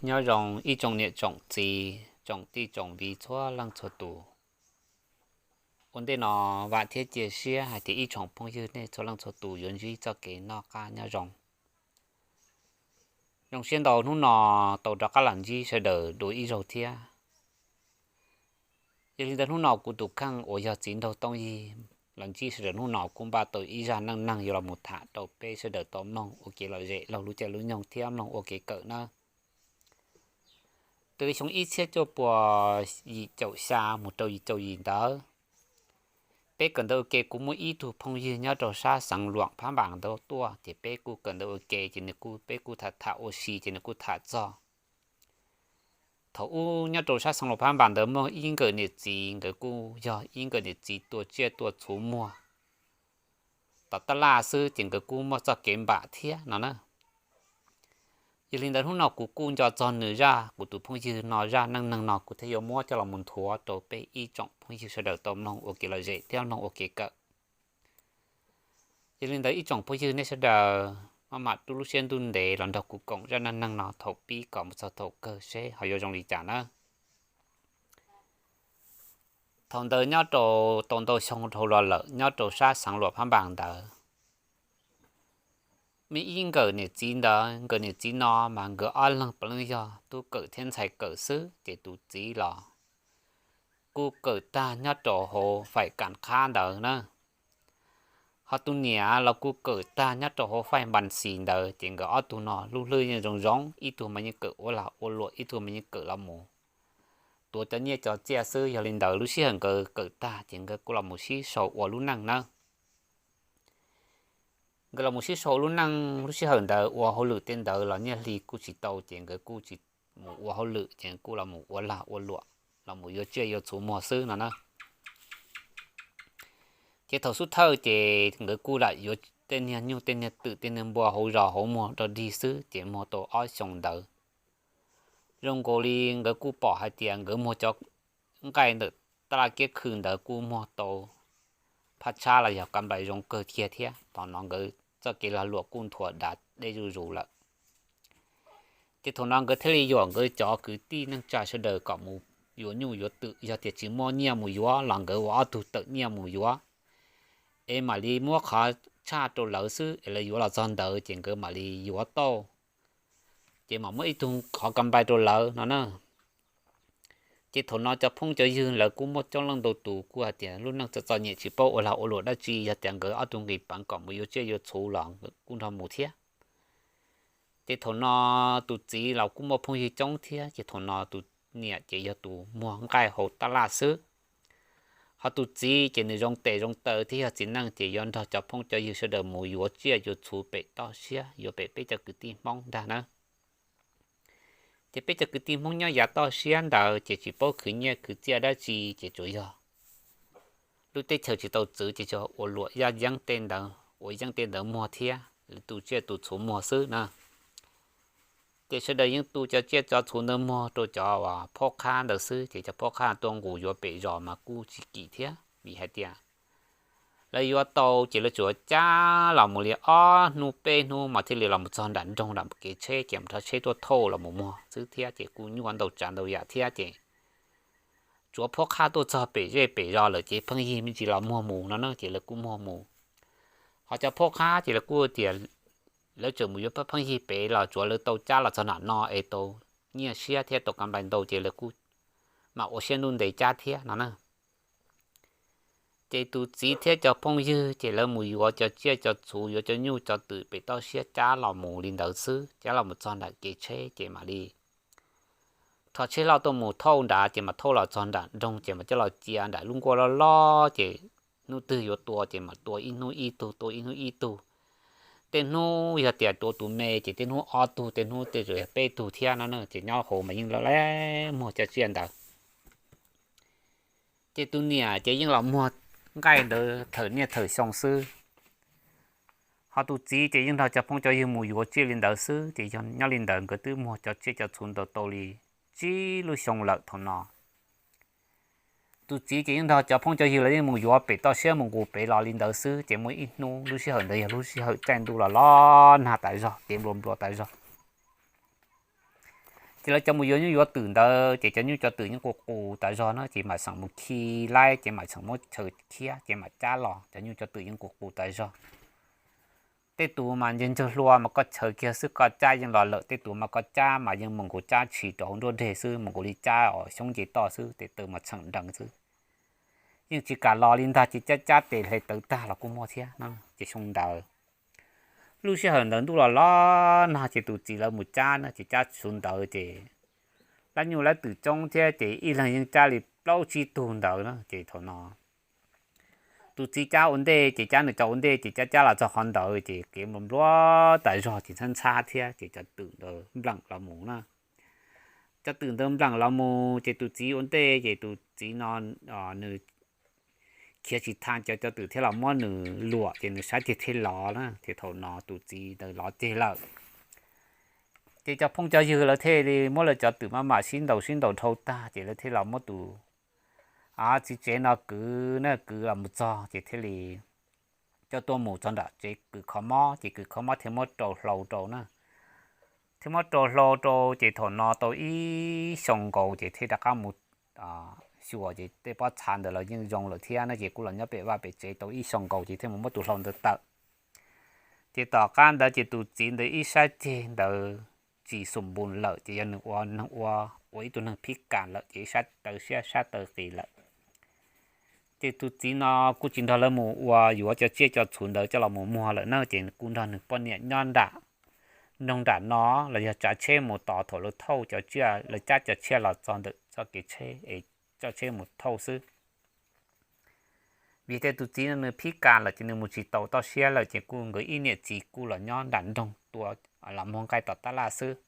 Nyob zoo ib tsoom niam tsoom txiv, tsoom tij tsoom viv txhua leej txhua tus. Ua ntej no vam thiab cia siab hais tias ib tsoom phooj ywg nej txhua leej txhua tus yuav ntsib txoj kev noj qab nyob zoo. Zoo siab ntau hnub no tau rov qab los ntsib sawv daws dua ib zaug thiab. Yog li ntawd hnub no kuv tus kheej uas yog txiv nraug Tooj Yig los ntsib sawv daws hnub no kuj npaj tau ib zaj neej neeg yuav los mus tham rau peb sawv daws tau mloog ua kev lom zem laug lub caij lub nyoog thiab mloog ua kev kawm nawb. Twb xyoo ib txhiab cuaj puas yim caum xya mus rau yim caum yim ntawd, peb kawm ntawv ua ke kuv muaj ib tug phooj ywg nyob rau sab xeev Luam Phab Npas ntawd tuaj, ces peb kuj kawm ntawv ua ke, ces nws kuj, peb kuj tham tham ua si, ces nws kuj tham txog thaum ub nyob rau sab xeev Luam Phab Npas ntawd muaj ib nkawm niam txiv, nkawd kuj yog ib nkawm niam txiv tua tsiaj tua txhuv muag tom tab laj xwb, ces nkawd kuj muaj txoj kev npam thiab no na. Yog li ntawd hnub no kuv kuj nco txog nws zaj, kuv tus phooj ywg no zaj neej neeg no kuv thiaj yuav muab coj los mus nthuav rau peb ib tsoom phooj ywg sawv daws tau mloog ua kev lom zem thiab mloog ua kev kawm. Yog li ntawd ib tsoom phooj ywg nej sawv daws maj mam rub lub siab ntuj ntev los nrog kuv koom zaj neej neeg no thaum pib kom mus txog thaum kawg seb ho yuav zoo li cas na. Thaum ntawd nyob rau tau ntau xyoo dhau los lawm nyob rau sab xeev Luam Phab Npas ntawd, muaj ib nkawm niam txiv ntawd, nkawm niam txiv no mas nkawd ob leeg puav leej yog tub kawm thiab ntxhais kawm xwb, ces tus txiv los kuj kawm tag nyob rau hauv faim kam qhab ntawd na. Ho tus niam los kuj kawm tag nyob rau hauv faim npas xis ntawd, ces nkawd ob tug no lub hlwb yeej zoo zoo, ib tug mas yeej kawm ua lag ua luam, ib tug mas yeej kawm los mus tuav cov nyiaj cov txiaj xwb. Yog li ntawd lub sij hawm nkawd kawm tag ces nkawd kuj los mus sib sau ua lub neej nawb. Nkawd los mus sib sau lub neej, lub sij hawm ntawd ua hauj lwm tej ntawd los nyiaj hli kuj tsis tau, ces nkawd kuj tsis mus ua hauj lwm, ces kuj los mus ua lag ua luam, los mus yuav tsiaj yuav txhuv muag xwb no na. Ces thaum xub thawj ces nkawd kuj lam yuav tej niag nyuj tej niag twm tej niag npua hauv zos hauv muag rau dig xwb, ces muag tau ob xyoos ntawd zoo nkaus li nkawd kuj pom hais tias nkawd muag cov nqaij ntawm taj laj kiab khw ntawd kuj muag tau phab tshab los yog ka nplais zoo kawg kiag thiab. Thaum no nkawd txoj kev lag luam kuj nthuav dav deb zuj zus lawm. Ces thaum no nkawd thiaj li yuam nkawd cov kwv tij neej tsa sawv daws kom mus yuav nyuj yuav twm, yog tias tsis muaj nyiaj mus yuav los nkawd ua ob tug tawm nyiaj mus yuav, es mam li muab qhov tshaj rau lawv xwb, es lawv yuav los txog ntawd ces nkawd mam li yuav tau, ces mam muab ib tug qhov ka nplais rau lawv no na. Ces thaum no cov phooj cov ywg lawv kuj muaj coob leej ntau tus kuj hais tias lub neej txom txom nyem tsis paub ua lag ua luam dab tsi, yog tias nkawd ob tug nqis peev kom mus yuav tsiaj yuav txhuv los nkawd kuj nrog mus thiab. Ces thaum no tus txiv los kuj muaj phooj ywg coob thiab, ces thaum no tus niam ces yog tus muag nqaij hauv taj laj xwb. Ho tus txiv ces nws zoo tes zoo taw thiab yog txiv neej ces yuav nrog cov phooj cov ywg sawv daws mus yuav tsiaj yuav txhuv pem toj siab, yuav pem peb cov kwv tij Hmoob ntag na. Ces peb cov kwv tij Hmoob nyob yav toj siab ntawd ces tsis paub khwv nyiaj khwv txiaj dab tsi, ces tsuas yog lub teb chaws tsis tau txwv ces tsuas ua luam yaj yeeb tej ntawd, ua yeeb tej ntawd muag thiab tu tsiaj tu txhuv muag xwb na. Ces sawv daws yeej tu cov tsiaj cov txhuv ntawd muag rau cov uas phob qhab ntawd xwb, ces cov phob qhab tuaj nqus yuav pem zos mas kuj tsis kim thiab, vim hais tias lawv yuav tau ces lawv tsuas cab los mus li ob hnub peb hnub mas thiaj li los mus txog nram nroog nram kev tsheb, ces mus rho tsheb tuaj thauj los mus muag xwb thiab, ces kuj nyuaj ntau tsav ntau yam thiab. Ces tsuav phob qhab tuaj txog pem zej pem zos lawm ces pheej yig me ntsis los muag mus no na, ces lawv kuj muag mus. Ho cov phob qhab ces lawv kuj tias lawv tseem mus yuav pheej yig pem los tsuav lawv tau cab los txog nram no es tau nyiaj siab thiab tau ka nplais ntau, ces lawv kuj mam ua siab ntuj ntev cab thiab no na. Ces tus txiv thiab cov phooj ywg ces lawv mus yuav cov tsiaj cov txhuv, yuav cov nyuj cov twm pem toj siab cab los mus li ntawd xwb, cab los mus txog nram kev tsheb ces mam li rho tsheb loj tuaj mus thauj nrad, ces mam thauj los txog nram nroog ces mam coj los cia nram lub nkuaj loj loj, ces hnub twg yuav tua ces mam tua ib hnub ib tug, tua ib hnub ib tug. Tej hnub yog tias tua tus me ces tej hnub ob tug, tej hnub tej zaum yog peb tug thiab no na, ces nyob hauv mas yeej lawv muag cov tsiaj ntawd. Ces tus niam ces yeej los muag nqaij ntawd thawm niaj thawm xyoo xwb. Ho tus txiv ces yeej nrog cov phooj cov ywg mus yuav tsiaj li ntawd xwb, ces yog nyob li ntawd nkawd twb muag cov tsiaj cov txhuv ntawd tau li tsib lub xyoo lawm thaum no. Tus txiv ces yeej nrog cov phooj cov ywg los yeej mus yuav pem toj siab mus nqus pem los li ntawd xwb, ces muaj ib hnub lub sij hawm ntawd yog lub sij hawm caij ntuj los los nag tas zog, kev nplua nplua tas zog. Ces lawv cov mus yuav nyuj yuav twm ntawd ces cov nyuj cov twm yeej qus qus tas zog na, ces mam xeem mus khi laib, ces mam xeem muab chaw khiab, ces mam cab los, cov nyuj cov twm yeej qus qus tas zog. Tej tus mas ntsawg ntsawg hlua mas koj chaw kiag xwb koj cab yeej los lawm, tej tus mas koj cab mas yeej mus nkaus cab tshis rau hauv nruab deg xwb, mus nkaus li cab os xyoob nce toj xwb, tes taw mas txheem nrees xwb. Yeej tsis kam los li ntag, ces cab cab tes hle tawv tag los kuj muaj thiab no. Ces xyoo ntawd, lub sij hawm ntawd ntuj los los nag, ces tus txiv lawv mus cab na, ces cab xyoo ntawd ces lab nyuj lab twm coob thiab, ces ib leeg yeej cab li plaub tsib tug ntawd na. Ces thaum no tus txiv cab ua ntej, ces cab nws cov ua ntej, ces cab cab los txog qhov ntawd ces kev nplua nplua tas zog, ces ntxhab ntxhab thiab, ces cov twm ntawd npleem los mus na. Cov twm ntawd npleem los mus, ces tus txiv ua ntej, ces tus txiv no nws khiav tsis tau, cov cov twm thiaj los muab nws luam, ces nws sab ceg thiaj los na. Ces thaum no tus txiv ntawd los ceg lawm, ces cov phooj cov ywg lawv thiaj li muab lawv cov twm maj mam sib ntaus sib ntaus dhau tag, ces lawv thiaj los muab tus txiv tsev no kwv na, kwv los mus txog, ces thiaj li coj tuaj mus txog nram tsev kwv kho mob, ces kwv kho mob thiaj muab rau hlau rau na. Thiaj muab rau hlau rau, ces thaum no tau ib xyoo nkaus, ces thiaj rov qab mus xyuas, ces tej pob txha ntawd los yeej zoo lawm thiab na, ces kuj los nyob pem vaj pem tsev tau ib xyoo nkaus, ces thiaj mus muab tus hlau ntawd tawm. Ces tom qab ntawd ces tus txiv ntawd ib sab ceg ntawd tsis xum npus lawm, ces yog nws ua neeg ua, ua ib tug neeg phib kas lawm, ces ib sab taw siab sab taw qis lawm. Ces tus txiv no kuj tsis nrog lawv mus ua yuav cov tsiaj cov txhu ntawd coj los mus muag lawm na, ces kuj nrog nws poj niam nyob nram nroog nram no, los yog tsav tsheb mus tos thaum lawv thauj cov tsiaj, lawv cab cov tsiaj los txog ntawm txoj kev tsheb es coj tsheb mus thauj xwb. Vim tias tus txiv no nws phib kas lawm, ces nws mus tsis tau toj siab lawm, ces kuj nkawd ib niam txiv kuj los nyob nram nroog tua, los muag nqaij tom tab laj xwb.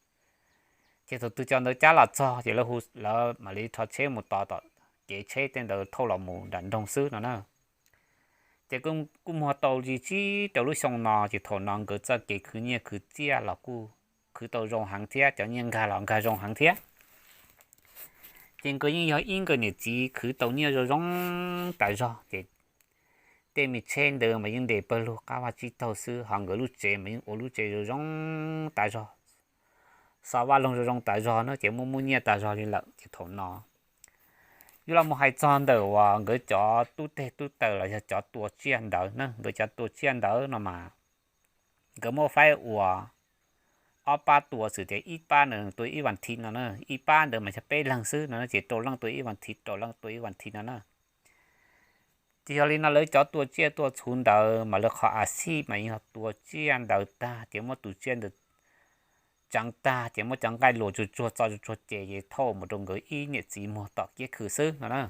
Ces thaum twg cov ntawd cab los txog, ces lawv hu, lawv mam li rho tsheb mus tos tom kev tsheb tej ntawd thauj los mus nram nroog xwb no na. Ces kuj muag tau li tsib rau lub xyoo no, ces thaum no nkawd txoj kev khwv nyiaj khwv txiaj los kuj khwv tau zoo heev thiab, cov nyiaj nkag los nkag zoo heev thiab. Ces nkawd yeej yog ib nkawd niam txiv khwv tau nyiaj zoo zoo tas zog, ces tej me tsheb ntawd mas yeej nres pawg lug qab vaj tsib taug xwb, ho nkawd lub tsev mas yeej ua lub tsev zoo zoo tas zog, xov vaj loog zoo zoo tas zog na, ces muaj muaj nyiaj tas zog li lawm. Ces thaum no yuav los mus hais txog ntawm uas nkawd cov tub teg tub taws los yog cov tua tsiaj ntawd na, nkawd cov tua tsiaj ntawd no mas nkawd muab faib ua ob pab tua, xws tias ib pab ntawd tua ib vas thiv no na, ib pab ntawd mas yog peb leeg xwb no, ces rau leej tua ib vas thiv, rau leej tua ib vas thiv no na. Ces yog li no lawv cov tua tsiaj tua txhu ntawd mas lawv qhov a xij mas yog tua tsiaj ntawd tag ces muab tus tsiaj ntawd tseev tag ces muab cov nqaij luas tsuag tsuag txo tsuag tsuag ces, ces thauj mus rau nkawd ib niam txiv muag tom kiab khw xwb no na.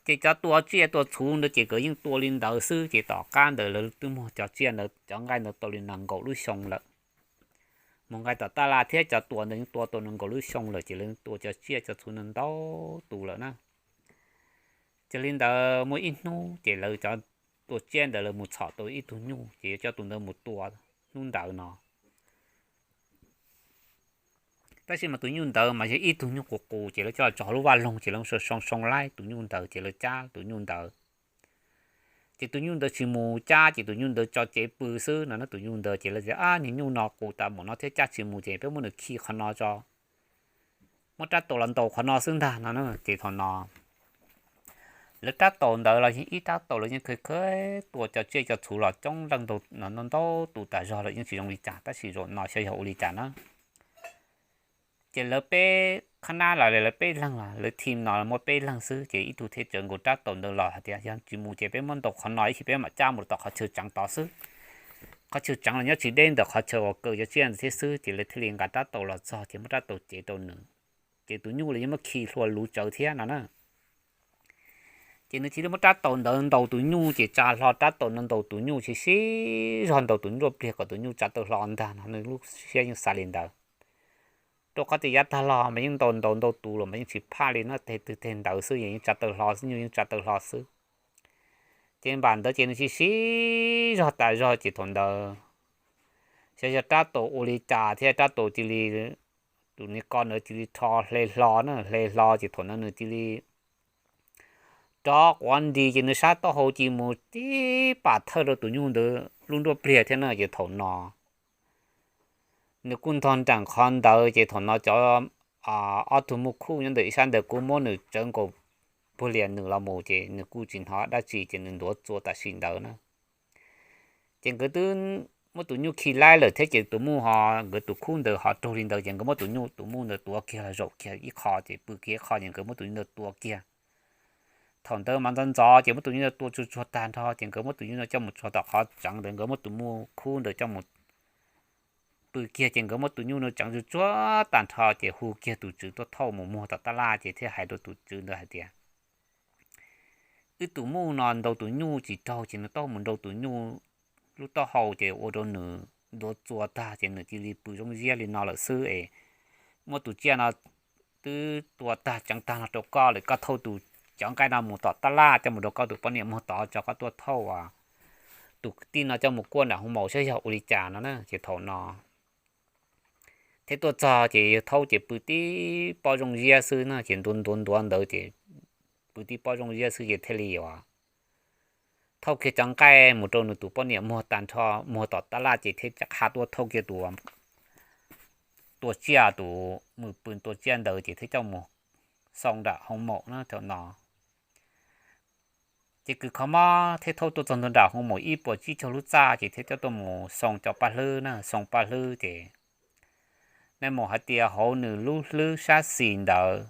Ces cov tua tsiaj tua txhu ntawd ces nkawd yeej tua li ntawd xwb, ces tom qab ntawd lawv twb muag cov tsiaj ntawd cov nqaij ntawd tau li nees nkaum lub xyoo lawm. Muag nqaij tom tab laj thiab cov tua ntawd yeej tua tau nees nkaum lub xyoo lawm, ces lawv tua cov tsiaj cov txhu ntawd ntau tus lawm na. Ces li ntawd muaj ib hnub ces lawv cov tua tsiaj ntawd lawv mus txhom tau ib tug nyuj, ces yuav coj tus ntawd mus tua hnub ntawd no. Tab sis mas tus nyuj ntawd mas yog ib tug nyuj qus qus, ces lawv coj los tso hauv lub vaj loog, ces lawv soo soo laib tus nyuj ntawd, ces lawv cab tus nyuj ntawd. Ces tus nyuj ntawd tsis mus cab, ces tus nyuj ntawd tso cev pw xwb no na. Tus nyuj ntawd ces lawv tias, ab, niag nyuj no qus tas npaum no thiab cab tsis mus, ces peb muab nws khi qhov no tso, muab rab taus los ntaus qhov no xwb ntag no na. Ces thaum no lawv rab taus ntawd los yeej ib rab taus lawv yeej khawb khawb tua cov tsiaj cov txhu los coob leej ntau ntau tus tas zog lawm yeej tsis zoo li cas, tab sis zaum no xyov yog ua li cas na. Ces lawv peb qhab nab los lawv peb leeg los lawv thim no muaj peb leeg xwb, ces ib tug thiaj tsawv nkaus rab taus ntawd los hais tias, yog tsis mus ces peb muab ntaus qhov no ib chim peb mam cab mus tom qhov chaw tseev tod xwb. Qhov chaw tseev los nyob tsis deb ntawm qhov chaw uas kaw cov tsiaj ntawd thiab xwb, ces lawv thiaj li nqa rab taus los txog ces muab rab taus cev rau nws. Ces tus nyuj los yeej muab khi hlua luv tsawv thiab no na. Ces nws thiaj li muab rab taus ntawd ntaus tus nyuj, ces tsa hlo rab taus no ntaus tus nyuj, ces siv zog ntaus tus nyuj pliag kom tus nyuj tsa taw hlo ntag no, nws lub siab yeej xav li ntawd. Rau qhov tias yav tag los mas yeej ntaus ntaus ntau tus los mas yeej tsis phaj li no, teg twg teg ntawd xwb, yeej tsa taw hlo xwb, nyuj yeej tsa taw hlo xwb. Ces npam ntawd ces nws siv siv zog tas zog, ces thaum ntawd xyov yog rab taus ua li cas thiab rab taus cia li, tus niag ko ntawd cia li rho hle hlo na, hle hlo ces thaum ntawd nws cia li rov quav nti, ces nws sab taub hau cia li mus tib pam thawj rau tus nyuj ntawd lub nruab pliag thiab na. Ces thaum no nws kuj ntog nraim qhov ntawd ces thaum no cov ob tug muj khuj nyob ntawm ib sab ntawd kuj muab nws tsawv nkaus puag lias nws los mus ces nws kuj tsis hnov dab tsi ces nws ntuav txuas tam sim ntawd na. Ces nkawd twb muab tus nyuj khi laib lawm thiab ces tus muj ho, nkawd tus khub ntawd ho raug li ntawd ces nkawd muab tus nyuj tus muj ntawd tua kiag los zaum kiag ib qho ces pw kiag ib qho ces nkawd muab tus nyuj ntawd tua kiag. Thaum ntawd mas ntxov ntxov ces muab tus nyuj ntawd tua tsuag tsuag tag nrho ces nkawd muab tus nyuj ntawd coj mus tso tom qhov tseev ntawd, nkawd muab tus muj khub ntawd coj mus pw kiag ces nkawd muab tus nyuj ntawd tseev tsuag tsuag tag nrho ces hu kiag tus tswv tuaj thauj mus muag tom tab laj ces thiaj hais rau tus tswv ntawd hais tias, wb tus muj no ntaus tus nyuj tsis raug ces nws tau mus nrau tus nyuj lub taub hau ces ua rau nws ntuav txuas tag ces nws cia li pw zoo ziab li no lawm xwb es muab tus tsiaj no twb tua tag tseev tag no rau koj lawm, koj thauj tus cov nqaij no mus tom tab laj coj mus rau koj tus poj niam muag tod tso, koj tuaj thauj tus kwv tij no coj mus kuaj nram hoo maum saib yog ua li cas no na. Ces thaum no thiab tuaj txog ces yawg thaub ces pw tib pob zoo ziab xwb na, ces ntuav ntuav ntuav ntawd ces pw tib pob zoo ziab xwb ces thiaj li yuav thauj kiag cov nqaij mus rau nws tus poj niam muag tag nrho, muag tom tab laj ces thiaj qha tuaj thauj kiag tus tua tsiaj, tus mus pw tua tsiaj ntawd ces thiaj coj mus xoo nram hoo maum na thaum no. Ces kws kho mob thiab thauj tuaj txog ntua nram hoo maum ib puas tsib caug lub txaj ces thiaj coj tuaj mus xoo cov paj hlwb na, xoo paj hlwb ces nais maum hais tias hauv nws lub hlwb sab xis ntawd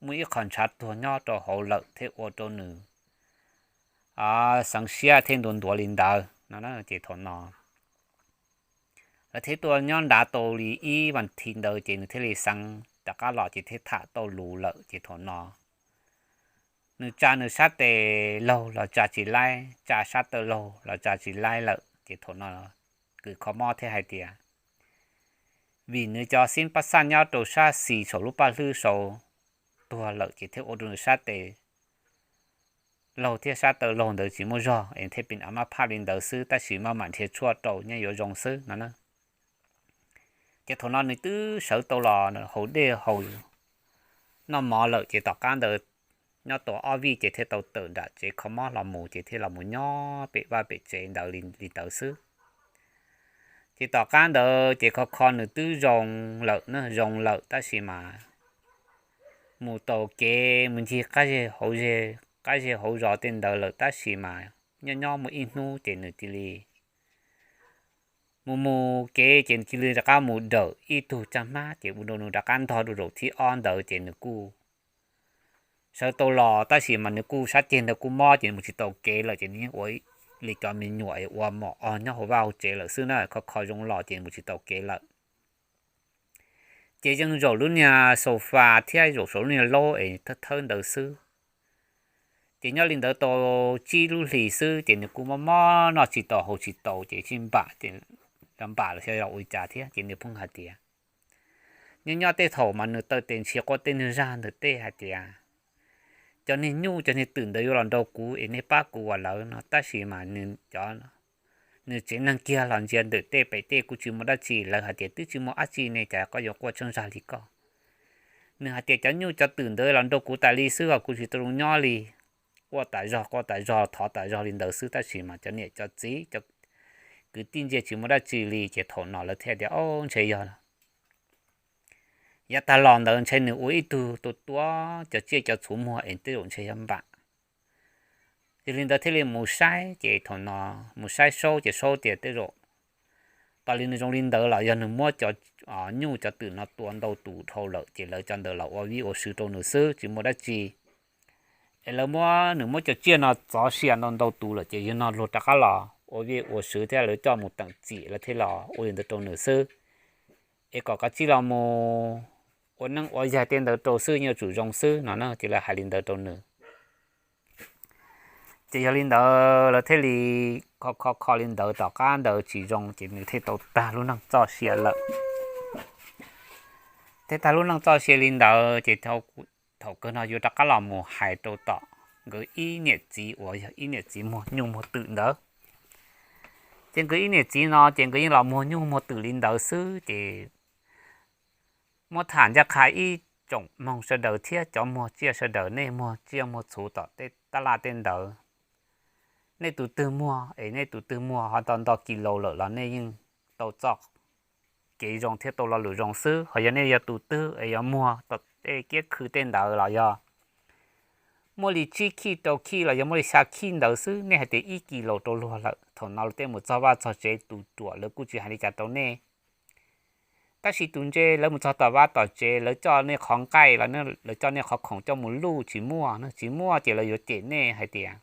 muaj ib qho ntshav tuag nyob rau hauv lawm thiaj ua rau nws xeev siab thiaj ntuav ntuav li ntawd no. Ces thaum no lawv thiaj tuaj nyob nrad tau li ib vas thiv ntawd ces nws thiaj li xeev rov qab los ces thiaj tham tau lus lawm ces thaum no nws tsa nws sab tes laug los tsa tsis laib, tsa sab taw laug los tsa tsis laib lawm ces thaum no kws kho mob thiaj hais tias vim nws cov xib pab xaj nyob rau sab xis saum lub paj hlwb saud tuag lawm ces thiaj ua rau nws sab tes laug thiab sab taw laug ntawd tsis muaj zog es thiaj pib a mab phaj li ntawd xwb, tab sis maj mam nrhiav tshuaj rau nyob yuav zoo xwb no na. Ces thaum no nws twb sawv tau los haus dej haus noj mov lawm ces tom qab ntawd nyob tau ob vij ces thiaj tau tawm nram tsev kho mob los mus ces thiaj los mus nyob pem vaj pem tsev ntawd li ntawd xwb. Ces tom qab ntawd ces kho kho nws twb zoo lawm na, zoo lawm tab sis mas mus tau kev mus ncig qab zej hauv zej, qab zej hauv zos tej ntawd lawm tab sis mas nyob nyob muaj ib hnub ces nws cia li mus mus kev ces nws cia li rov qab mus dawm ib tug caj hmab ces ua rau nws rov qab ntog dua zaum thib ob ntawd ces nws kuj sawv tau los tab sis mas nws kuj sab ceg ntawd kuj mob ces nws mus tsis tau kev lawm ces nws yeej ua li cov me nyuam ua mom o nyob hauv vaj hauv tsev lawm xwb na, kho kho zoo los ces nws mus tsis tau kev lawm. Ces yeej zaum lub niag sofa thiab zaum saum lub niag laub es thawb thawb ntawd xwb. Ces nyob li ntawd tau tsib lub hlis xwb ces nws kuj mob mob noj tsis tau haus tsis tau ces sib npam, npam los xyov yog ua li cas thiab ces nws pheej hais tias nyob nyob tej thaum mas nws taw tes ntshiav qua tej niag zaj ntawm tej hais tias cov niag nyuj cov niag twm ntawd yuav los nrau kuv es nej pab kuv ua lawv no tab sis mas nws cov nws tsev neeg kiag los ntsia ntawm tej pem tej kuj tsis muaj dab tsi, lawv hais tias twb tsis muaj dab tsi ne cas koj yuav quaj tsheej zag li koj. Nws hais tias cov nyuj cov twm ntawd los nrau kuv tas li xwb os, kuv tsis tau zoo nyob li. Quaj tas zog quaj tas zog thov tas zog li ntawd xwb tab sis mas cov niam cov txiv cov kwv tij ntsia tsis muaj dab tsi li ces thaum no lawv thiaj tias o ntshe yog yav tag los ntawd ntshe nws ua ib tug tua tua cov tsiaj cov txhuv muag es tej zaum ntshe yog npam. Yog li ntawd thiaj li mus saib ces thaum no mus saib saub ces saub tias tej zaum tas li nws zoo li ntawd los yog nws muab cov nyuj cov twm no tua ntau tus dhau lawm ces lawv cov ntawd los ua vij ua sw rau nws xwb tsis muaj dab tsi. Es lawv muab nws muab cov tsiaj no txov sia ntau ntau tus lawm ces yog no luag rov qab los ua vij ua sw thiab lawv coj mus teem txim lawv thiaj los ua li ntawd rau nws xwb. Es kom kav tsij los mus ua neej ua yaig tej ntawd rau xwb yuav tsum zoo xwb no na ces lawv hais li ntawd rau nws. Ces yog li ntawd lawv thiaj li kho kho kho li ntawd tom qab ntawd tsis zoo ces nws thiaj tau tag lub neej txoj sia lawm. Thiaj tag lub neej txoj sia li ntawd ces thaum kawg no yuav rov qab los mus hais rau tom nkawd ib niam txiv uas yog ib niam txiv muag nyuj muag twm ntawd. Ces nkawd ib niam txiv no ces nkawd yeej los muag nyuj muag twm li ntawd xwb ces muab tham ncaj qha ib tsoom mloog sawv daws thiab cov muag tsiaj sawv daws, nej muag tsiaj muag txhuv tom tej tab laj tej ntawd, nej tus twg muag es nej tus twg muag ho tau nto kis laus lawm los nej yeej tau txoj kev zoo thiab tau lo lus zoo xwb. Ho yog nej yog tus twg es yuav muag tej kiab khw tej ntawd los yog muaj li tsib khij rau khij los yog muaj li xya khij ntawd xwb, nej hais tias ib kis laus rau luag lawm, thaum no lawv tej mus txog vaj txog tsev tus ruam lawv kuj tsis hais li cas rau nej. Tab sis tus ntse lawv mus txog tom vaj tom tsev, lawv coj nej qhov nqaij los lawv coj nej qhov khoom coj mus luj tsis muaj, tsis muaj ces lawv yuav cem nej hais tias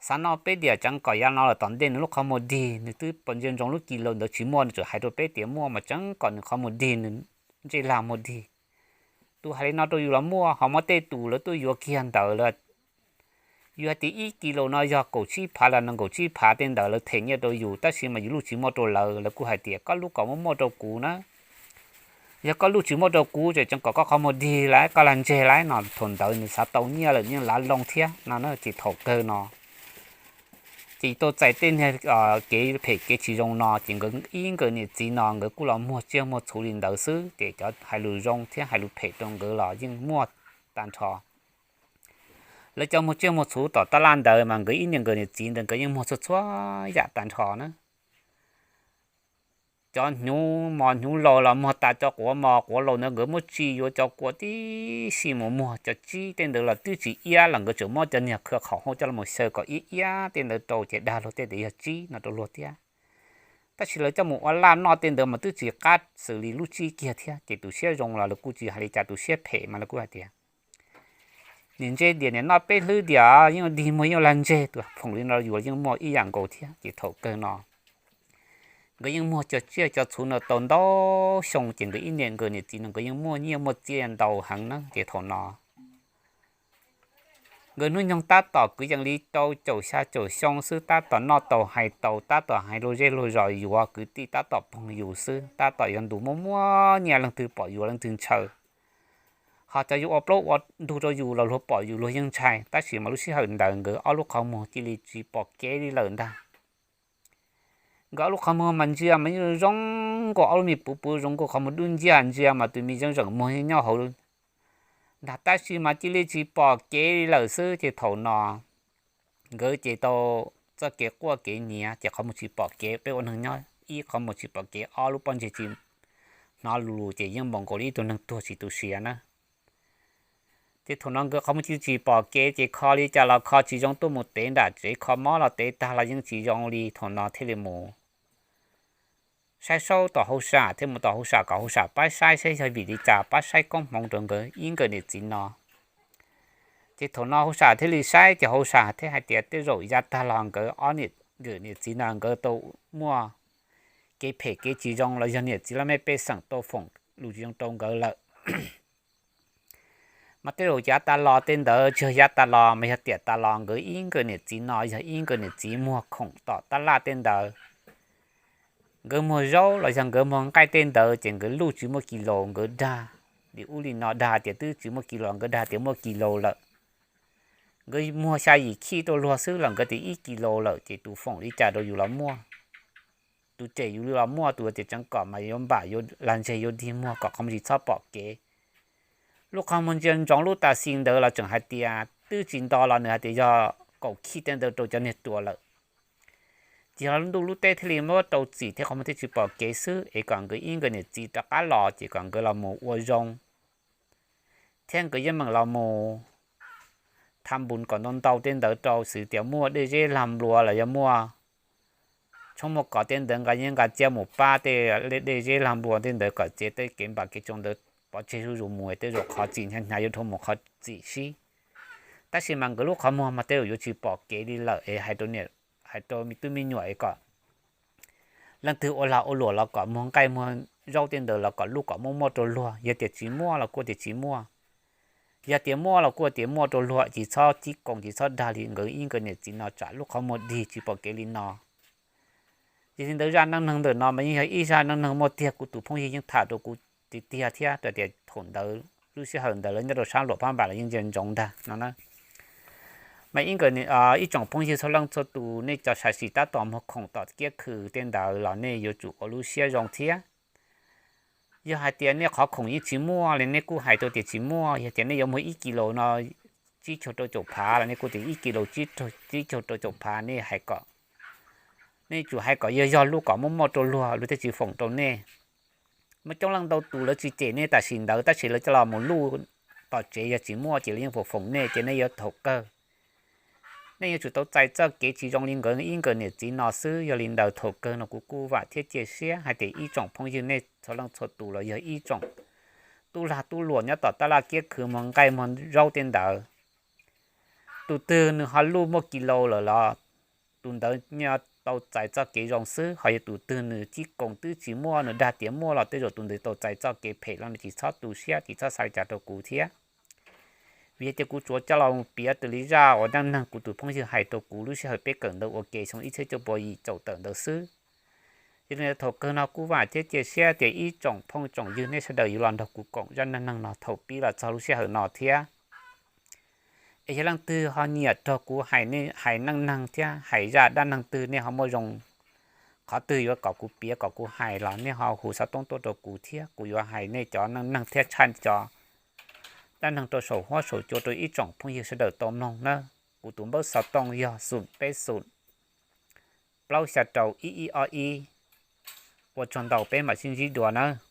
xav noj peb diam tseev kom yav no lawm tom ntej nws lub qhov muag dig, nws twb pos ntsia ntsoov lub kis laus ntawd tsis muaj, nws tseem hais rau peb tias muaj mas tseev kom nws qhov muag dig, nws ntsej lag muag dig. Tus hais li no rau yus los muaj, ho muaj tej tus lawv tuaj yuav kiag ntawd lawm. Yus hais tias ib kis laus no yog kaum tsib phav los nees nkaum tsib phav tej ntawd lawv them nyiaj rau yus, tab sis mas yus luj tsis muaj rau lawv, lawv kuj hais tias koj luj kom muaj muaj rau kuv na. Yog koj luj tsis muaj rau kuv ces tseev kom koj qhov muag dig lawm, koj lag ntseg lawm no. Thaum ntawd nws xav tau nyiaj lawm yeej lav loo thiab no ces thaum kawg no ces tau txais tej niag kev phem kev tsis zoo no ces nkawd ib nkawm niam txiv no nkawd kuj los muag tsiaj muag txhuv li ntawd xwb, ces cov hais lus zoo thiab hais lus phem rau nkawd los yeej muaj tag nrho. Lawv cov muag tsiaj muag txhuv tom tab laj ntawd mas nkawd ib niag nkawm niam txiv ntawd nkawd yeej muag txhua txhua yam tag nrho na. Cov hnyuv mos hnyuv laus los muag tas, cov quav mos quav laus ntawd nkawd muab tsis yuav, cov kua tib si mus muag, cov tsib tej ntawd los twb tsis iab los nkawd tseem muab cov niag khawb qhov hauv coj los xyaw kom iab iab tej ntawd rau ces dag luag tej tias yog tsib no rau luag thiab. Tab sis lawv coj mus ua laj noj tej ntawd mas twb tsis qab xws li lub tsib kiag thiab, ces tus siab zoo los lawv kuj tsis hais li cas, tus siab phem mas lawv kuj hais tias niam ntse diam niam noj peb hlwb diam yeej dig muag yeej lag ntseg, tus foom li no yus yeej muaj ib yam nkaus thiab. Ces thaum kawg no nkawd yeej muag cov tsiaj cov txhuv no tau ntau xyoo, ces nkawd ib niam nkawm niam txiv no nkawd yeej muaj nyiaj muaj txiaj ntau heev na. Ces thaum no nkawd hnub nyoog tab tom kwv yees li rau caum xya caum xyoo xwb, tab tom noj tau hais tau, tab tom hais luag zej luag zos yuav, kwv tij tab tom pog yus xwb, tab tom yuav ntus muaj muaj nyiaj, leej twg pom yus leej twg ntshaw. Ho cov yuav ua plaub ua ntug rau yus los luag pom yus luag yeej ntshai, tab sis mas lub sij hawm ntawd nkawd ob lub qhov muag cia li tsis pom kev li lawm ntag. Nkawd ob lub qhov muag mas ntsia mas yeej zoo nkaus ob lub me puv puv, zoo nkaus qhov muag dub nciab, ntsia mas tus me zeej zeem muag nyob hauv ntag, tab sis mas cia li tsis pom kev li lawm xwb. Ces thaum no nkawd ces tau txoj kev quaj kev nyiav, ces qhov muag tsis pom kev, peb ua neeg nyob ib qhov muag tsis pom kev, ob lub pob ntseg tsis hnov lus ces yeej npaum nkaus li ib tug neeg tuag tsis tu siav na. Ces thaum no nkawd qhov muag cia li tsis pom kev, ces kho li cas los kho tsis zoo, tuaj mus tev nram tsev kho mob los tev tag los yeej tsis zoo li. Thaum no thiaj li mus saib saub tom hauj sam, thiaj mus tom hauj sam kom hauj sam pab saib saib yog vim li cas, pab saib koob hmoov rau nkawd ib nkawm niam txiv no. Ces thaum no hauj sam thiaj li saib, ces hauj sam thiaj hais tias tej zaum yav tag los nkawd ob niam nkawm niam txiv no nkawd tau muaj kev phem kev tsis zoo los yog niam txiv laj mej pej xeem tau foom lus tsis zoo rau nkawd lawm. Mas tej zaum yav tas los tej ntawd tsis yog yav tas los mas yog tiam tas los nkawd ib nkawm niam txiv no yog ib nkawm niam txiv muag khoom tom tab laj tej ntawd. Nkawd muag zaub los yog nkawd muag nqaij tej ntawd ces nkawd luj tsis muaj kis laus, nkawd dag li ub li no, dag tias twb tsis muaj kis laus, nkawd dag tias muaj kis laus lawm. Nkawd muag xya yim khij rau luag xwb los nkawd tias ib kis laus lawm, ces tus foom li cas rau yus los muaj, tus tsem yus los muaj, tus tias tseev kom mas yuav npam yuav lag ntseg yuav dig muag kom qhov muag tsis txhob pom kev. Lub qhov muag ntsia ntsoov lub tas xi ntawd los tseem hais tias twb tsis nto los nws hais tias yog kaum khij tej ntawd rau cov niag ruas lawm. Ces yog ntuj lub teb thiaj li muab rau txim thiab qhov muag thiaj tsis pom kev xwb, es kom nkawd ib nkawd niam txiv rov qab los, ces kom nkawd los mus ua zoo thiab nkawd yeej meem los mus tham npus kom ntau ntau tej ntawd rau, xws tias muaj dej zeb lag nplua los yog muaj tshoob muaj kos tej ntawd nqa yeej nqa txiab mus pab tej dej zeb lag nplua tej ntawd kom txiav tej kev npam kev tsoo ntawd pov tseg zuj zus mus, tej zaum qhov txim hnyav hnyav yuav dhau mus qhov txim sib. Tab sis mas nkawd lub qhov muag mas tej zaum yuav tsis pom kev li lawm, es hais rau me tub me nyuam es kom leej twg ua lag ua luam los kom muag nqaij muag zaub tej ntawd los kom luj kom muaj muaj rau luag, yog tias tsis muaj los kuj tias tsis muaj. Yog tias muaj los kuj tias muaj rau luag, tsis txhob cib koos tsis txhob dag li nkawd ib nkawd niam txiv no tsam lub qhov muag dig tsis pom kev li no. Yog li ntawd zaj neej neeg ntawm no mas yeej yog ib zaj neej neeg muaj tiag, kuv tus phooj ywg yeej tham rau kuv tiag tiag thiab rau tias thaum ntawd lub sij hawm ntawd lawv nyob rau sab Luam Phab Npas los yeej ntsia ntsoov ntag no na. Mas ib nkawd ib tsoom phooj ywg txhua leej txhua tus, nej cov sam sim tab tom muag khoom tom kiab khw tej ntawd los nej yuav tsum ua lub siab zoo thiab. Yog hais tias nej qhov khoom yeej tsis muaj li nej kuj hais rau tias tsis muaj, yog tias nej yuav muag ib kis laus no tsib caug rau caum phav los nej kuj tias ib kis laus tsib caug rau caum phav, nej hais kom Nej yuav tsum hais kom yog yog luj kom muaj muaj rau luag, luag thiaj tsis foom rau nej. Muaj coob leej ntau tus lawv tsis cem nej tam sim ntawd tab sis lawv coj los mus luj tom tsev yog tsis muaj ces lawv yeej foom foom nej ces nej yuav thaum kawg nej yuav tsum tau txais txoj kev tsis zoo li nkawd ib nkawd niam txiv no xwb. Yog li ntawd thaum kawg no kuv kuj vam thiab cia siab hais tias ib tsoom phooj ywg nej txhua leej txhua tus los yog ib tsoom tub lag tub luam nyob tom tab laj kiab khw muag nqaij muag zaub tej ntawd, tus twg nws ho luj muaj kis laus lawm los tus ntawd tau txais txoj kev zoo xwb. Ho yog tus twg nws cib koos twb tsis muaj, nws dag tias muaj los tej zaum tus ntawd tau txais txoj kev phem los nws tsis txhob tu siab tsis txhob xav li cas rau kuv thiab. Vim tias kuv tsuas coj los piav raws li zaj uas dab neeg kuv tus phooj ywg hais rau kuv lub sij hawm peb kawm ntawv ua ke xyoo ib txhiab cuaj pua yim caum tawm ntawd xwb. Yog li ntawd thaum kawg no kuj vam thiab cia siab tias ib tsoom phooj tsoom ywg nej sawv daws yuav los nrog kuv koom zaj neej neeg no thaum pib los txog lub sij hawm no thiab. Es yog leej twg ho nyiam rog kuv hais neej neeg thiab hais zaj dab neeg twg nej ho muaj zoo qhov twg yuav kom kuv piav kom kuv hais los nej ho hu xov tooj tuaj rau kuv thiab kuv yuav hais nej cov neej neeg thiab tshaj cov dab neeg rau saum huab saum cua rau ib tsoom phooj ywg sawv daws tau mloog nawb. Kuv tus npawb xov tooj yog xoom peb xoom plaub xya rau ib ib ob ib. Ua tsaug ntau, peb mam sib ntsib dua nawb.